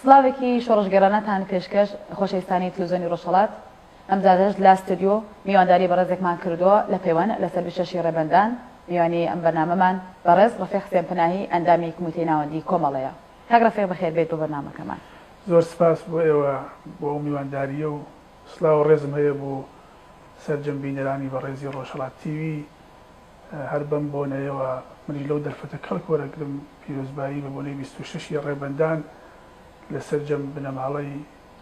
سڵاوێکی شۆڕشگێڕانەتان پێشکەش خۆشەویستانی تلوزیۆنی ڕۆژهەڵات. ئەمجارەش لە ستۆدیۆ میوانداری بەڕێزێکمان کردووە لە پەیوەند لەسەر 26 ڕێبەندان. میوانی ئەم بەرنامەمان بەڕێز ڕەفیق حسێن پەناهی ئەندامی کومیتەی ناوەندی کۆمەڵەیە. کاک ڕەفیق بەخێر بێیت بۆ بەرنامەکەمان. زۆر سپاس بۆ ئێوە بۆ ئەو میواندارییە و سڵاو و ڕێزم هەیە بۆ سەرجەم بینەرانی بەڕێزی ڕۆژهەڵات تیوی. هەر بەم بۆنەیەوە منیش لەو دەرفەتە کەڵک وەرەگرم پیرۆزبایی بە بۆنەی 26 ی ڕێبەندان لە سەرجەم بنەماڵەی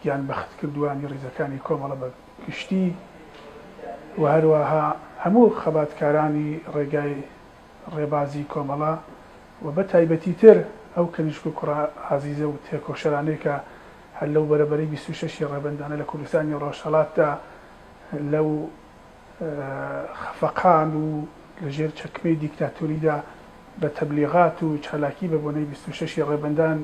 گیان بەختکردووانی ڕیزەکانی کۆمەڵە بە گشتی و هەروەها هەموو خەباتکارانی ڕێگای ڕێبازی کۆمەڵە و بە تایبەتیتر ئەو کەنیشک و کوڕە ئازیزە و تێکۆشەرانەی کە هەر لەو بەرەبەرەی 26 ی ڕێبەندانە لە کوردستانی ڕۆژهەڵاتدا لەو خەفەقان و لە ژێر چەکمەی دیکتاتۆریدا بە تەبلیغات و چالاکی بە بۆنەی 26 ی ڕێبەندان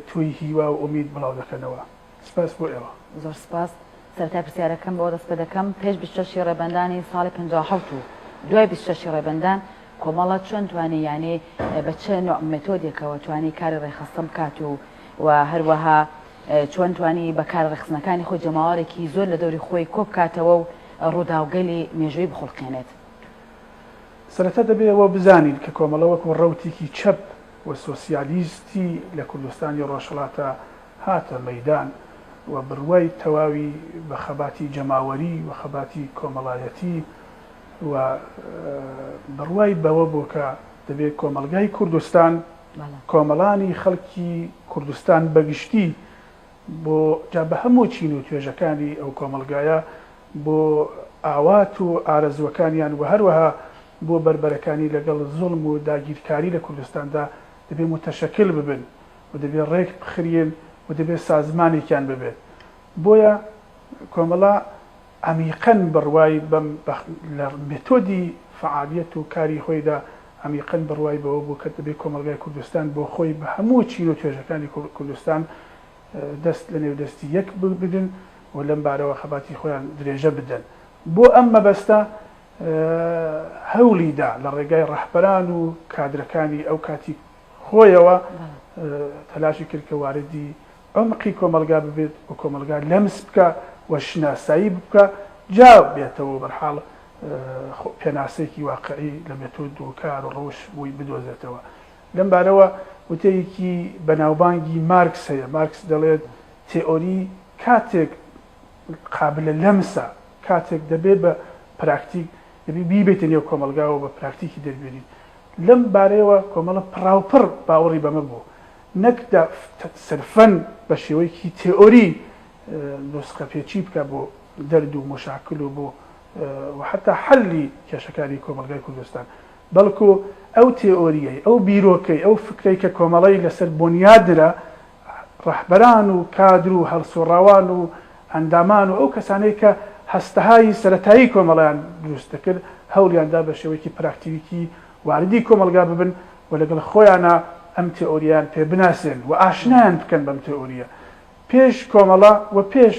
تۆی هیوا و ئومید بڵاو دەکەنەوە. سپاس بۆ ئێوە. زۆر سپاس. سەرەتای پرسیارەکەم بەوە دەست پێ دەکەم، پێش 26 ی ڕێبەندانی ساڵی 57 و دوای 26 ی ڕێبەندان کۆمەڵە چۆن توانی یانی بە چ نوع مێتۆدێکەوە توانی کاری ڕێکخستن بکات و و هەروەها چۆن توانی بە کارە ڕێکخستنەکانی خۆی جەماوەرێکی زۆر لە دەوری خۆی کۆ بکاتەوە و ڕووداوگەلی مێژوویی بخوڵقێنێت؟ سەرەتا دەبێ ئەوە بزانین کە کۆمەڵە وەکوو ڕەوتێکی چەپ و سۆسیالیستی لە کوردستانی ڕۆژهەڵاتا هاتە مەیدان و بڕوای تەواوی بە خەباتی جەماوەری و خەباتی کۆمەڵایەتی و بڕوای بەوە بوو کە دەبێ کۆمەڵگای کوردستان کۆمەڵانی خەڵکی کوردستان بە گشتی بۆ جا بە هەموو چین و توێژەکانی ئەو کۆمەڵگایە بۆ ئاوات و ئارەزووەکانیان و هەروەها بۆ بەربەرەکانی لەگەڵ زوڵم و داگیرکاری لە کوردستاندا دەبێ موتەشەکل ببن و دەبێ ڕێک بخریێن و دەبێ سازمانێکیان ببێت. بۆیە کۆمەڵە عەمیقەن بڕوای بەم لە مێتۆدی فەعالیەت و کاری خۆیدا عەمیقەن بڕوای بەوە بوو کە دەبێ کۆمەڵگای کوردستان بۆ خۆی بە هەموو چین و توێژەکانی کوردستان دەست لە نێو دەستی یەک بگرن و لەم بارەوە خەباتی خۆیان درێژە بدەن. بۆ ئەم مەبەستە هەوڵی دا لە ڕێگای ڕەهبەران و کادرەکانی ئەو کاتی خۆیەوە تەلاشی کرد کە واردی عومقی کۆمەڵگا ببێت و کۆمەڵگا لەمس بکا و شناسایی بکا جا بێتەوە بەرحاڵ پێناسەیەکی واقعی لە مێتۆد و کار و ڕەوش بۆی بدۆزێتەوە. لەم بارەوە وتەیەکی بەناوبانگی مارکس هەیە، مارکس دەڵێت تێئۆری کاتێک قابلە لەمسە، کاتێک دەبێ بە پراکتیک، دەبێ بیبەیتە نێو کۆمەڵگاوە بە پراکتیکی دەربێنیت. لەم بارەیەوە کۆمەڵە پڕاوپڕ باوەڕی بەمە بوو. نەک سرفەن بە شێوەیەکی تێئۆری نوسخە پێچی بکا بۆ دەرد و مشاکل و بۆ و حەتا حەلی کێشەکانی کۆمەڵگای کوردستان بەڵکو ئەو تێئۆریەی ئەو بیرۆکەی ئەو فکرەی کە کۆمەڵەی لەسەر بۆنیاد نرا ڕەهبەران و کادر و هەڵسوڕاوان و ئەندامان و ئەو کەسانەی کە هەستەهای سەرەتایی کۆمەڵەیان دروست دەکرد هەوڵیان دا بە شێوەیەکی پراکتیکی واردی کۆمەڵگا ببن و لەگەڵ خۆیانا ئەم تێئۆرییەیان پێ بناسێن و ئاشنایان بکەن بەم تێئۆرییە پێش کۆمەڵە و پێش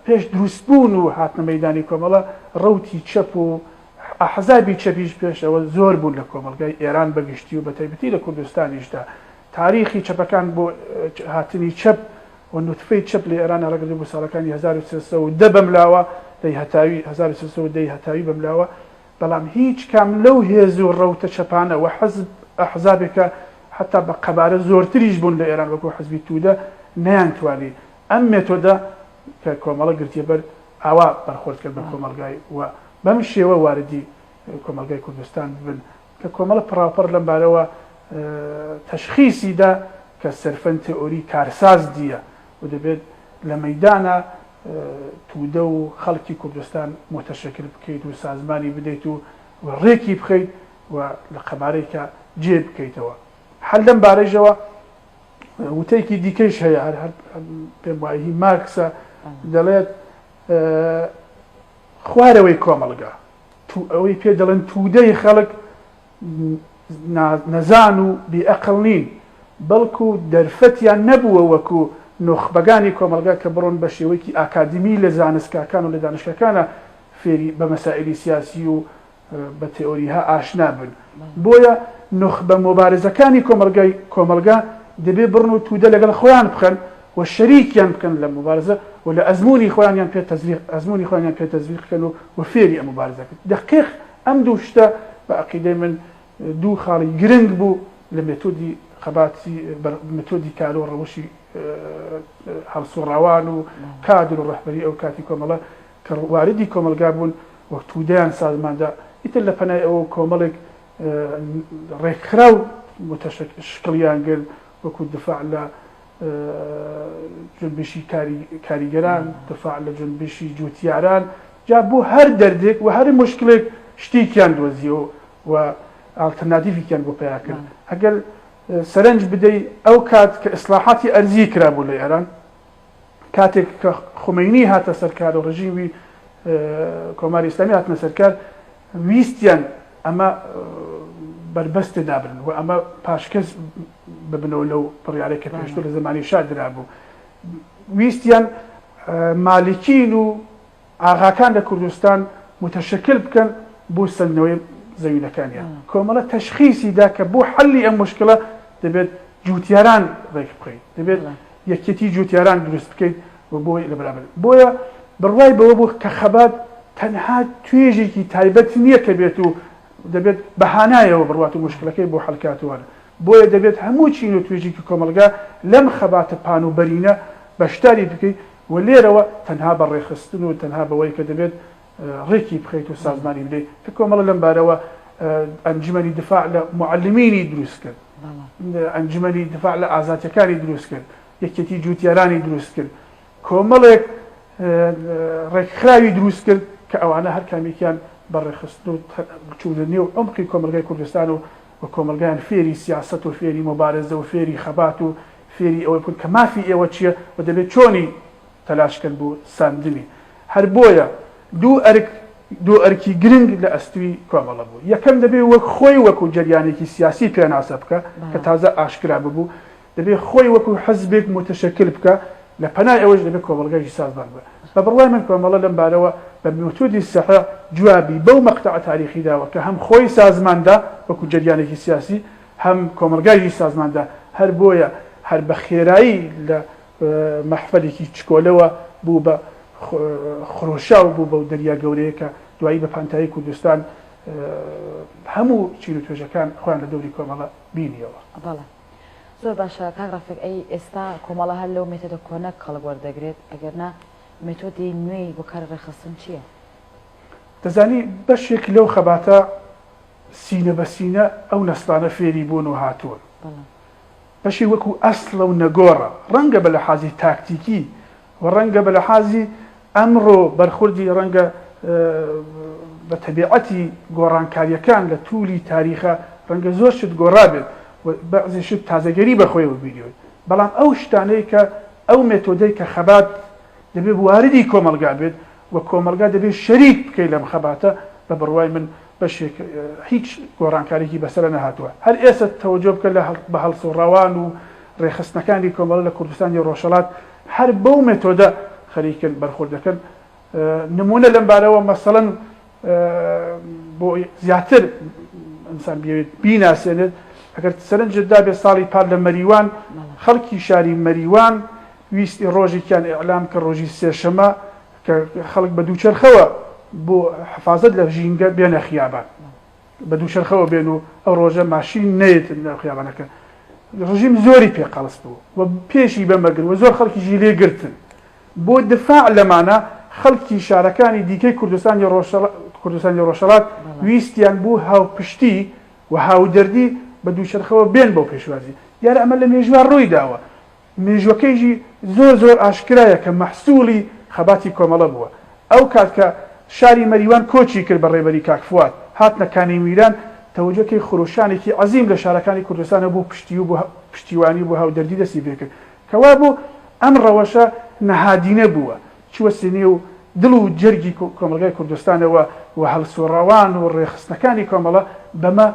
پێش دروستبوون و هاتنە مەیدانی کۆمەڵە ڕەوتی چەپ و ئەحزابی چەپیش پێش ئەوە زۆر بوون لە کۆمەڵگای ئێران بە گشتی و بە تایبەتی لە کوردستانیشدا تاریخی چەپەکان بۆ هاتنی چەپ و نوتفەی چەپ لە ئێران هەڵەگرتوو بۆ ساڵەکانی 1310 بەملاوە دەی هەتاوی 1310 هەتاوی بەملاوە بەڵام هیچ کام لەو هێز و ڕەوتە چەپانە و حزب ئەحزابێک کە حەتا بە قەبارە زۆرتریش بوون لە ئێران وەکوو حزبی توودە نەیانتوانی ئەم مێتۆدە کە کۆمەڵە گرتیە بەر ئاوا بەرخۆرد کرد بە کۆمەڵگای و بەم شێوە واردی کۆمەڵگای کوردستان ببن کە کۆمەڵە پڕاوپڕ لەم بارەوە تەشخیسی دا کە سرفەن تئوری کارساز دییە و دەبێت لە مەیدانا تودە و خەڵکی کوردستان موتەشەکل بکەیت و سازمانی بدەیت و ڕێکی بخەیت و لە قەبارەیکا جێ بکەیتەوە. هەر لەم بارەیشەوە وتەیەکی دیکەیش هەیە هەر هەر پێم وایە هی مارکسە دەڵێت خوارەوەی کۆمەڵگا ئەوەی پێ دەڵێن تودەی خەڵک نەزان و بی ئەقڵ نین، بەڵکو دەرفەتیان نەبووە وەکو نوخبەگانی کۆمەڵگا کە بڕۆن بە شێوەیەکی ئاکادیمی لە زانستگاکان و لە دانشگاکانا فێری بە مەسائیلی سیاسی و بە تئۆریها ئاشنا بن. بۆیە نوخبە موبارزەکانی کۆمەڵگای کۆمەڵگا دەبێ بڕن و تودە لەگەڵ خۆیان بخەن و شەریکیان بکەن لە موبارزە و لە ئەزموونی خۆیانیان پێ تەزریق ئەزموونی خۆیانیان پێ تەزریق بکەن و و فێری ئەم موبارزە بکەن. دەقیق ئەم دوو شتە بە عەقیدەی من دوو خاڵی گرنگ بوو لە مێتۆدی خەباتی مێتۆدی کار و ڕەوشی هەڵسوڕاوان و کادر و ڕەهبەری ئەو کاتی کۆمەڵە کە واردی کۆمەڵگا بوون و تودەیان سازماندا ئیتر لە پەنای ئەوە کۆمەڵێک ڕێکخراو شکڵیان گرت وەکو دفاع لە جونبشی کاریگەران، دفاع لە جونبشی جوتیاران، جا بۆ هەر دەردێک و هەر موشکلێک شتێکیان دۆزیەوە و ئاڵتەرناتیڤێکیان بۆ پەیا کرد. ئەگەر سەرنج بدەی ئەو کات کە ئیسڵاحاتی ئەرزی کرابوو لە ئێران، کاتێک کە خومەینی هاتە سەر کار و ڕژیمی کۆماری ئیسلامی هاتنە سەر کار، ویستیان ئەمە بەربەست تێدابرن و ئەمە پاشکەز ببنەوە لەو بڕیارەی کە پێشتر لە زەمانی شا درابوو. ویستیان مالکین و ئاغاکان لە کوردستان موتەشەکل بکەن بۆ سەندنەوەی زەوینەکانیان. کۆمەڵە تەشخیسی دا کە بۆ حەلی ئەم موشکلە دەبێت جوتیاران ڕێک بخەیت، دەبێت یەکێتی جوتیاران دروست بکەیت و بۆی لە بەرامبەر. بۆیە بڕوای بەوە بوو کە خەبات تەنها توێژێکی تایبەت نییە کە بێت و دەبێت بە هانایەوە بڕوات و موشکلەکەی بۆ حەل کات و بۆیە دەبێت هەموو چین و توێژێکی کۆمەڵگا لەم خەباتە پان و بەرینە بەشداری بکەیت و لێرەوە تەنها بە ڕێکخستن و تەنها بەوەی کە دەبێت ڕێکی بخەیت و سازمانی بدەیت کە کۆمەڵە لەم بارەوە ئەنجومەنی دفاع لە موعەلمینی دروست کرد، ئەنجومەنی دفاع لە ئازادیەکانی دروست کرد، یەکێتی جوتیارانی دروست کرد، کۆمەڵێک ڕێکخراوی دروست کرد کە ئەوانە هەر کامێکیان بە ڕێکخستن و چوونە نێو عومقی کۆمەڵگای کوردستان و و کۆمەڵگایان فێری سیاسەت و فێری موبارزە و فێری خەبات و فێری ئەوە بکەن کە مافی ئێوە چییە و دەبێت چۆنی تەلاش کەن بۆ ساندنی. هەر بۆیە دوو ئەرک دوو ئەرکی گرنگ لە ئەستوی کۆمەڵە بوو. یەکەم دەبێ وەک خۆی وەکوو جەریانێکی سیاسی پێناسە بکا کە تازە ئاشکرا ببوو. دەبێ خۆی وەکوو حزبێک موتەشەکل بکا، لە پەنای ئەوەش دەبێ کۆمەڵگایشی سازمان بکا. بە بڕوای من کۆمەڵە لەم بارەوە بە مێتۆدی سەحیح جوابی بەو مەقتەعە تاریخی داوە کە هەم خۆی سازمان دا وەکوو جەریانێکی سیاسی، هەم کۆمەڵگایشی سازمان دا. هەر بۆیە هەر بە خێرایی لە مەحفەلێکی چکۆلەوە بوو بە خرۆشاو بوو بەو دەریا گەورەیە کە دوایی بە پانتایی کوردستان هەموو چین و توێژەکان خۆیان لە دەوری کۆمەڵە بینیەوە. بەڵێ زۆر باشە کاک ڕەفیق ئەی ئێستا کۆمەڵە هەر لەو مێتۆدە کۆنە کەڵک وەردەگرێت ئەگەر نا مێتۆدی نوێی بۆ کاری ڕێکخستن چییە؟ دەزانی بەشێک لەو خەباتە سینە بە سینە ئەو نەسلانە فێری بوون و هاتوون. بەڵێ. بەشی وەکو ئەسڵە و نەگۆڕە، ڕەنگە بە لەحازی تاکتیکی و ڕەنگە بە لەحازی ئەمڕۆ بەرخوردی ڕەنگە بە تەبیعەتی گۆڕانکارییەکان لە توولی تاریخا ڕەنگە زۆر شت گۆڕابێت و بەعزێ شت تازەگەری بە خۆیەوە بینیوێت بەڵام ئەو شتانەی کە ئەو مێتۆدەی کە خەبات دەبێت واردی کۆمەڵگا بێت و کۆمەڵگا دەبێت شەریک بکەی لەم خەباتە، بە بڕوای من بەشێک هیچ گۆڕانکاریی بەسەرا نەهاتووە. هەر ئێستا تەوەجۆ بکە لە بە هەڵسوڕاوان و ڕێکخستنەکانی کۆمەڵە لە کوردستانی ڕۆژهەڵات هەر بەو مێتۆدە خەریکن بەرخورد دەکەن. نموونە لەم بارەوە مەسەڵەن بۆ زیاتر ئینسان بیەوێت بیناسێنێت ئەگەر سەرنجت دابێت ساڵی پار لە مەریوان خەڵکی شاری مەریوان ویستی ڕۆژێکیان ئیعلام کە ڕۆژی سێشەمە کە خەڵک بە دووچەرخەوە بۆ حفازەت لە ژینگە بێنە خیابان بە دووچەرخەوە بێن و ئەو ڕۆژە ماشین نەیەت ناو خیابانەکە ڕژیم زۆری پێ قەڵس بوو و پێشی بەمەگر و زۆر خەڵکیشی لێ گرتن بۆ دفاع لەمانە خەڵکی شارەکانی دیکەی کوردستانی ڕۆژهەڵات کوردستانی ڕۆژهەڵات ویستیان بوو هاوپشتی و هاودەردی بە دووچەرخەوە بێن بۆ پێشوازی دیارە ئەمە لە مێژووە ڕووی داوە مێژووەکەیشی زۆر زۆر ئاشکرایە کە مەحسوڵی خەباتی کۆمەڵە بووە. ئەو کات کە شاری مەریوان کۆچی کرد بە ڕێبەری کاک فواد هاتنە کانی میران، تەوەجۆ کەی خرۆشانێکی عەزیم لە شارەکانی کوردستانەوە بۆ پشتی و بۆ پشتیوانی و بۆ هاودەردی دەستی پێ کرد. کە وابوو ئەم ڕەوەشە نەهادینە بووە، چووە نێو دڵ و جەرگی کۆمەڵگای کوردستانەوە و هەڵسوڕاوان و ڕێکخستنەکانی کۆمەڵە بەمە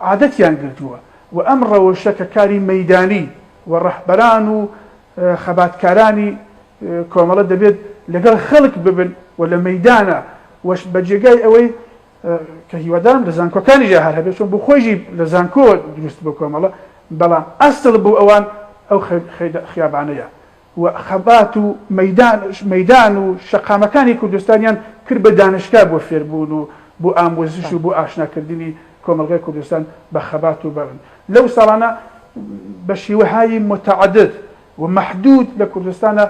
عادەتیان گرتووە و ئەم ڕەوشە کە کاری مەیدانی و ڕەهبەران و خەباتکارانی کۆمەڵە دەبێت لەگەڵ خەڵک ببن و لە مەیدانە وەش بە جێگای ئەوەی کە هیوادارم لە زانکۆکانیشا هەر هەبێت چۆن بۆ خۆیشی لە زانکۆ دروست بۆ کۆمەڵە بەڵام ئەسڵ بۆ ئەوان ئەو خیابانەیە و خەبات و مەیدان مەیدان و شەقامەکانی کوردستانیان کرد بە دانشگا بۆ فێربوون و بۆ ئامۆزش و بۆ ئاشناکردنی کۆمەڵگای کوردستان بە خەبات و بە لەو ساڵانە بە شێوەهای متعدد و مەحدود لە کوردستانا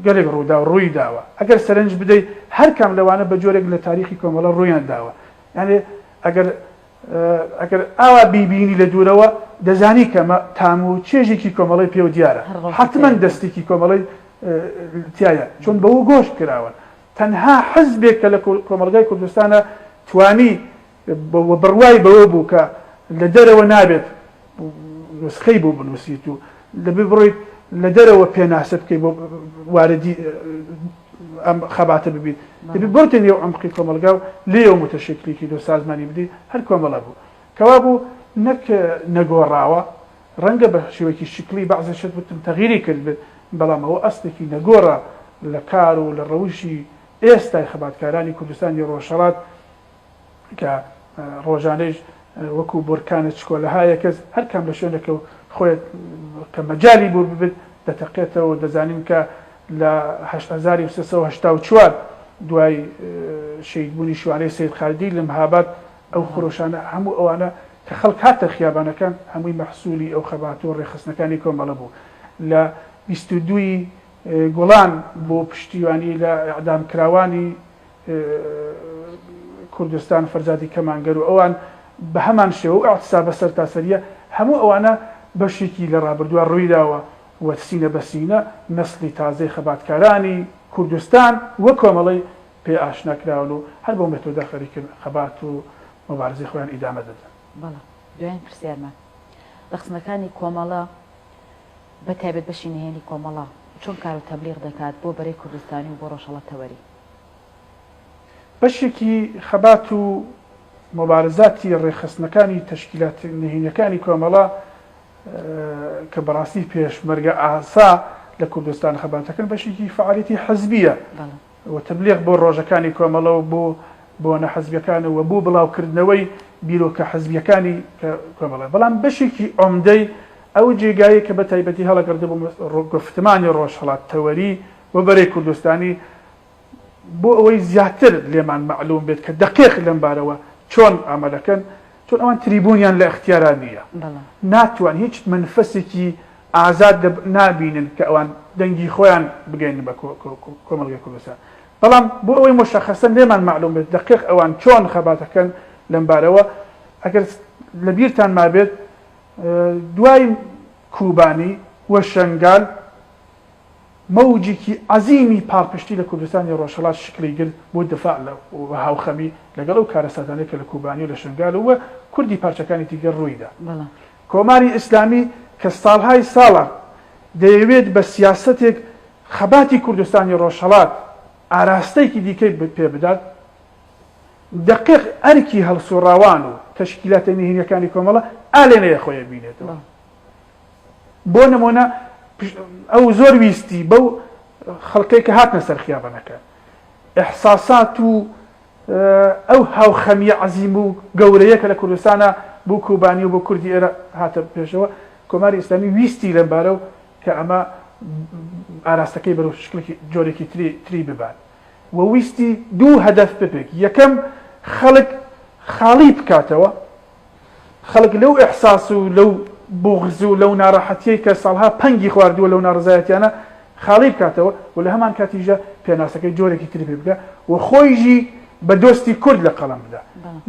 گەلێک ڕووداو ڕووی داوە ئەگەر سەرنج بدەی هەر کام لەوانە بە جۆرێک لە تاریخی کۆمەڵە ڕوویان داوە یانێ ئەگەر ئەگەر ئاوا بیبینی لە دوورەوە دەزانی کە ئەمە تام و چێژێکی کۆمەڵەی پێوە دیارە هەر ڕەوتی حەتمەن تایبەت. دەستێکی کۆمەڵەی تیایە چون بەوە گۆشت کراون تەنها حزبێک کە لە کۆمەڵگای کوردستانا توانی و بڕوای بەوە بوو کە لە دەرەوە نابێت نوسخەی بۆ بنووسیت و دەبێت بڕۆیت لە دەرەوە پێناسە بکەیت بۆ واردی ئەم خەباتە ببیت دەبێت بڕۆیتە نێو عەمقی کۆمەڵگا و لێیەوە موتەشەکلیکی لۆ سازمانی بدەیت هەر کۆمەڵە بوو کەوا بوو نەک نەگۆڕاوە ڕەنگە بە شێوەیەکی شکلی بەعزێ شت وتم تەغیری کردبێت بەڵام ئەوە ئەسڵێکی نەگۆڕە لە کار و لە ڕەوشی ئێستای خەباتکارانی کوردستانی ڕۆژهەڵات کە ڕۆژانەیش وەکوو بۆرکانە چکۆلەهایەکەس هەر کام لە شوێنێکە و خۆی کە مەجالی بۆ ببێت دەتەقێتەوە و دەزانین کە لە 8384 دوای شەهیدبوونی شوانەی سەید خالدی لە مهاباد ئەو خرۆشانە هەموو ئەوانە کە خەڵک هاتە خیابانەکان هەمووی مەحسوولی ئەو خەبات و ڕێکخستنەکانی کۆمەڵە بوو لە 22 ی گوڵان بۆ پشتیوانی لە ئێعدامکراوانی کوردستان، فەرزادی کەمانگەر و ئەوان بە هەمان شێوە و ئیعتسابە سەرتاسەرییە، هەموو ئەوانە بەشێکی لە ڕابردووە ڕوویداوە و سینە بە سینە نەسڵی تازەی خەباتکارانی کوردستان و کۆمەڵەی پێ ئاشنا کراون و هەر بەو مێتۆدە خەریکن خەبات و موبارزەی خۆیان ئیدامە دەدەن. بەڵێ. دوایین پرسیارمان، ڕێکخستنەکانی کۆمەڵە بە تایبەت بەشی نهێنی کۆمەڵە چۆن کار و تەبلیغ دەکات بۆ بەرەی کوردستانی و بۆ ڕۆژهەڵات تەوەری؟ بەشێکی خەبات و موبارزاتی ڕێکخستنەکانی تەشکیلات نهێنیەکانی کۆمەڵە کە بەڕاستی پێشمەرگە ئاسا لە کوردستان خەبات دەکەن بەشێکی فەعالیەتی حزبیە و تەبلیغ بۆ ڕۆژەکانی کۆمەڵە و بۆ بۆنە حزبیەکان و بۆ بڵاوکردنەوەی بیرۆکە حزبیەکانی کۆمەڵە بەڵام بەشێکی عومدەی ئەو جێگایەی کە بە تایبەتی هەڵەگەڕدە بۆ گوفتمانی ڕۆژهەڵات تەوەری و بەرەی کوردستانی بۆ ئەوەی زیاتر لێمان مەعلوم بێت کە دەقیق لەم بارەوە چۆن عەمەلەکەن، چۆن ئەوان تریبونیان لە ئیختیارا نییە، ناتوان هیچ مەنفەسێکی ئازاد نابینن کە ئەوان دەنگی خۆیان بگەینن بە کۆمەڵگەی کوردستان. بەڵام بۆ ئەوەی موشەخەسەن لێمان مەعلوم بێت دەقیق ئەوان چۆن خەباتەکەن لەم بارەوە، ئەگەر لە بیرتان مابێت دوای کوبانی و شەنگال، مەوجێکی عەزیمی پاڵپشتی لە کوردستانی ڕۆژهەڵات شکڵی گرت بۆ دفاع لە و هاوخەمی لەگەڵ ئەو کارەساتانەی کە لە کوبانی و لە شنگال و کوردی پارچەکانی دیگە ڕوویدا. کۆماری ئیسلامی کە ساڵهای ساڵە دەیەوێت بە سیاسەتێک خەباتی کوردستانی ڕۆژهەڵات ئاراستەیەکی دیکەی پێ بدات، دەقیق ئەرکی هەڵسوڕاوان و تەشکیلاتە نهێنیەکانی کۆمەڵە ئا لێنەیە خۆی ئەبینێتەوە. بۆ نمونە ئەو زۆر ویستی بەو خەڵکەی کە هاتنە سەر خیابانەکە ئیحساسات و ئەو هاوخەمیە عەزیم و گەورەیە کە لە کوردستانە بۆ کوبانی و بۆ کوردی ئێرە هاتە پێشەوە کۆماری ئیسلامی ویستی لەم بارە و کە ئەمە ئاراستەکەی بەرەو شکڵێکی جۆرێکی تری تری ببات و ویستی دوو هەدەف بپێک یەکەم خەڵک خاڵی بکاتەوە خەڵک لەو ئیحساس و لەو بوغز و لەو ناڕەحەتیەی کە ساڵها پەنگی خواردووە لەو ناڕەزایەتیانە خاڵی بکاتەوە و لە هەمان کاتیشدا پێناسەکەی جۆرێکی تری پێ بکا و خۆیشی بە دۆستی کورد لە قەڵەم بدا.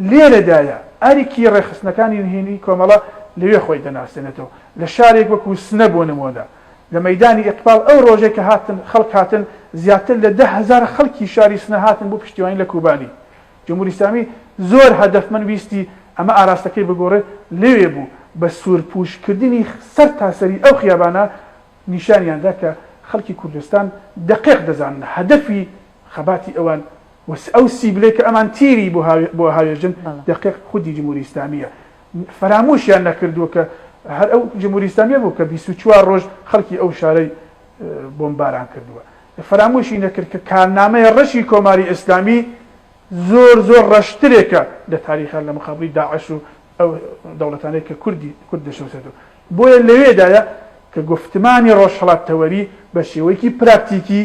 لێرەدایە ئەرکی ڕێکخستنەکانی نهێنی کۆمەڵە لەوێ خۆی دەناسێنێتەوە. لە شارێک وەکوو سنە بۆ نموونە لە مەیدانی ئیقباڵ ئەو ڕۆژەی کە هاتن خەڵک هاتن زیاتر لە 10,000 خەڵکی شاری سنە هاتن بۆ پشتیوانی لە کوبانی. جمهوری ئیسلامی زۆر هەدەفمەند ویستی ئەمە ئاراستەکەی بگۆڕێت، لەوێ بوو بە سوورپوش کردنی سەر تا سەری ئەو خیابانە نیشانیان دا کە خەڵکی کوردستان دەقیق دەزانن هەدەفی خەباتی ئەوان و ئەو سیبلەی کە ئەمان تیری بۆ هاوێژن دەقیق خودی جمهوری ئیسلامییە. فەراموشیان نەکردووە کە هەر ئەو جمهوری ئیسلامییە بوو کە 24 ڕۆژ خەڵکی ئەو شارەی بۆمباران کردووە. فەرامۆشی نەکرد کە کارنامەی ڕەشی کۆماری ئیسلامی زۆر زۆر ڕەشترێکە لە تاریخا لە مقابڵی داعش و ئەو دەوڵەتانەی کە کوردی کورد دەشەوسێتەوە. بۆیە لەوێدایە کە گوفتمانی ڕۆژهەڵات تەوەری بە شێوەیەکی پراکتیکی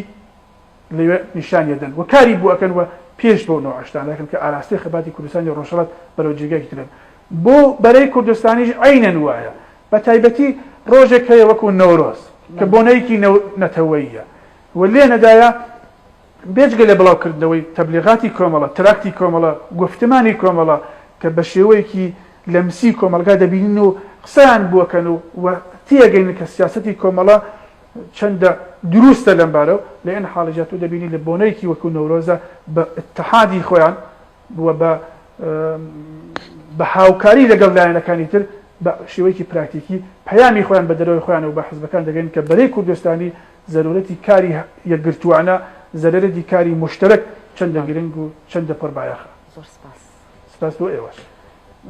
لەوێ نیشانی ئەدەن و کاری بۆ ئەکەن و پێش بەو نەوعە شتانە ئەکەن کە ئاراستەی خەباتی کوردستانی ڕۆژهەڵات بەرەو جێگایەکی ترن. بۆ بەرەی کوردستانیش عەینەن وایە. بە تایبەتی ڕۆژێک هەیە وەکوو نەورۆز کە بۆنەیەکی نەتەوەییە و لێنەدایە بێجگە لە بڵاوکردنەوەی تەبلیغاتی کۆمەڵە، تراکتی کۆمەڵە، گوفتمانی کۆمەڵە کە بە شێوەیەکی لەمسی کۆمەڵگا دەبینن و قسەیان بۆکەن و و تێگەین کە سیاسەتی کۆمەڵە چەندە دروستە لەم بارە و لە ئێن حاڵیشدا تۆ دەبینی لە بۆنەیەکی وەکوو نەورۆزا بە ئیتحادی خۆیان و بە بە هاوکاری لەگەڵ لایەنەکانی تر بە شێوەیەکی پراکتیکی پەیامی خۆیان بە دەرەوەی خۆیان و بە حزبەکان دەگەین کە بەرەی کوردستانی زەرورەتی کاری یەکگرتووانە، زەرەرەتی کاری موشتەرەک چەندە گرنگ و چەندە پڕ بایەخە. زۆر سپاس. سپاس بۆ ئێوەش.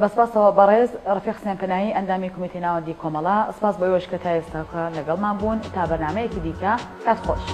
بە سپاسەوە بەڕێز ڕەفیق حسێن پەناهی ئەندامی کومیتەی ناوەندی کۆمەڵە، سپاس بۆ ئێوەش کە تا ئێستاکە لەگەڵمان بوون، تا بەرنامەیەکی دیکە کات خۆش.